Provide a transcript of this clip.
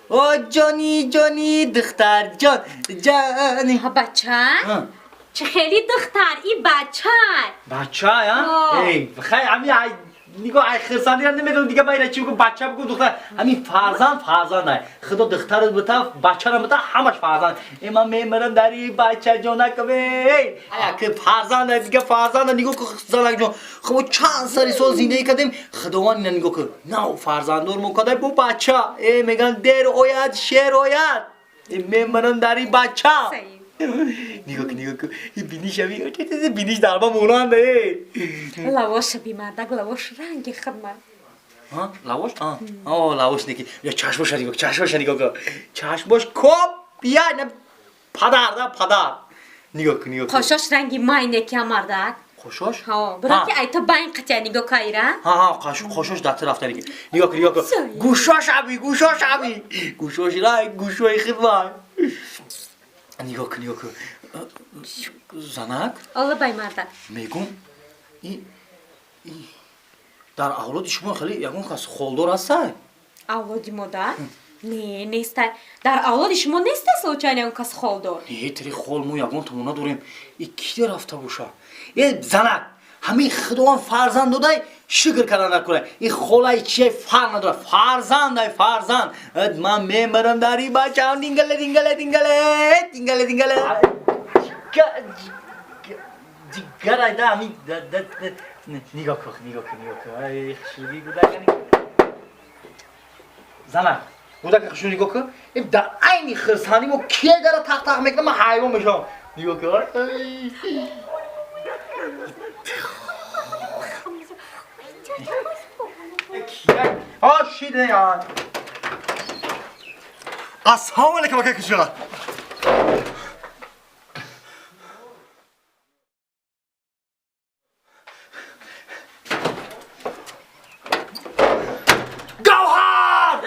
О ҷони ҷони духтар ҷон ҷони. Ҳа бача? Чӣ хели духтар, и бача. Бача, а? Эй, хай ами ай нигоҳ ай хирсандира намедонам дига байра чӣ бигӯ бача бигӯ духтар. Ҳамин фарзанд фарзанд ай. Худо духтарат бита, бачарам бита, ҳамаш фарзанд. Э ман мемирам дар и бача ҷонакам эй. Ая ки фарзанд ай дига фарзанд нигоҳ ку занак ҷон. Хуб чанд сари сол зиндагӣ кардем, Худованд ина нигоҳ ку. Нав фарзанддор мо кадай бо бача. Э меган дер ояд, шер ояд. Э мемирам дар и бача. Нигоҳ кун, нигоҳ кун. И биниш ами, биниш дарба монанд э. Лавоша бимардак, лавош ранги хидмат. Ҳа, лавош? А, о, лавош неки. Я чашмоша нигоҳ, чашмоша нигоҳ кун. Чашмош коп, бия, на падар, да падар. Нигоҳ кун, нигоҳ кун. Қошош ранги май неки мардак. Қошош? Ҳа, бураки айто байн қатя нигоҳ кайра. Ҳа, ҳа, қошош дар тараф тарики. Нигоҳ кун, нигоҳ кун. Гӯшош аби, гӯшош аби. Гӯшош рай, гӯшои хидмат. Нигоҳ кун, нигоҳ кун. Занак? Алла бай мардак. Мегум, и дар авлоди шумо хеле ягон кас холдор ҳастай? Авлоди модар? Не, нестай. Дар авлоди шумо неста случайно ягон кас холдор? Не, тири хол мо ягон томо надорем. И киде рафта боша? Э, занак, ҳамин Худованд фарзанд додай, шукр кардан накунай. И холай чие фарқ надорад. Фарзандай, фарзанд. Ман мемирам дар и бачаам. Дингале, дингале, дингале, дингале, дингале. Ҷигарай да ҳамин нигоҳ кун, нигоҳ кун, нигоҳ кун. Ай хушрӯги гудака. Занак, гудака хушрӯ нигоҳ кун. Э дар айни хирсандӣ мо кие дара тақ-тақ мекунам, ман ҳайрон мешавам. Нигоҳ кун. Ҳа, шиде я. Ассалому алайкум ака кушуға. Гавҳар!